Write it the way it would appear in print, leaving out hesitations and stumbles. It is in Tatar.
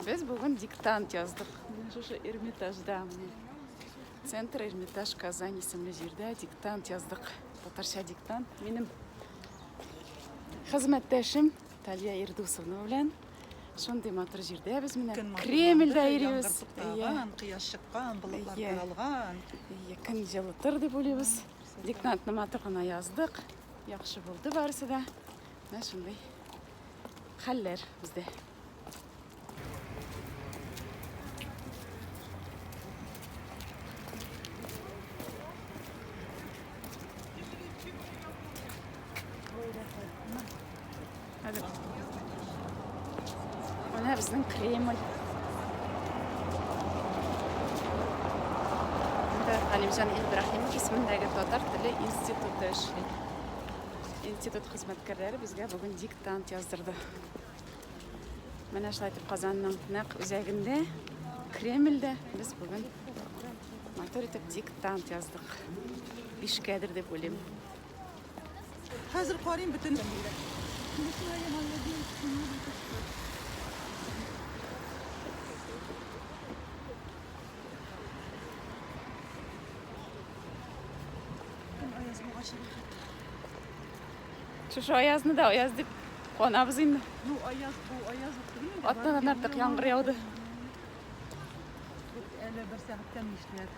Без бүген диктант яздык. Менә шушы Эрмитажда, менә. Центр Эрмитаж Казань исемле җирдә диктант яздык. Татарча диктант. Минем хезмәттәшем Талия Ирдусовна белән шундый матур җирдә без менә Кремльдә йөрибез. Туктаган, кояш чыккан, болытлар таралган. Көн җылытыр дип уйлыйбыз. Диктантны матур гына яздык. Яхшы булды барысы да. Менә шундый хәлләр бездә. Менә безнең Кремль. Монда Галимҗан Ибраһимов исемендәге татар теле институты эшли. Институт хезмәткәрләре безгә бүген диктант яздырды. Менә шулай итеп Казанның нәкъ үзәгендә, Кремльдә без бүген матур итеп диктант яздык. Бишкәдер дип уйлыйм. Хәзер карыйм бөтен. Көн аяз булгач рәхәт. Шушы аязны да аяз дип куанабыз инде. Ну, аяз, бу аяз ук түгел инде. Атнадан артык яңгыр яуды. Әле бер сәгатьтән нишләр?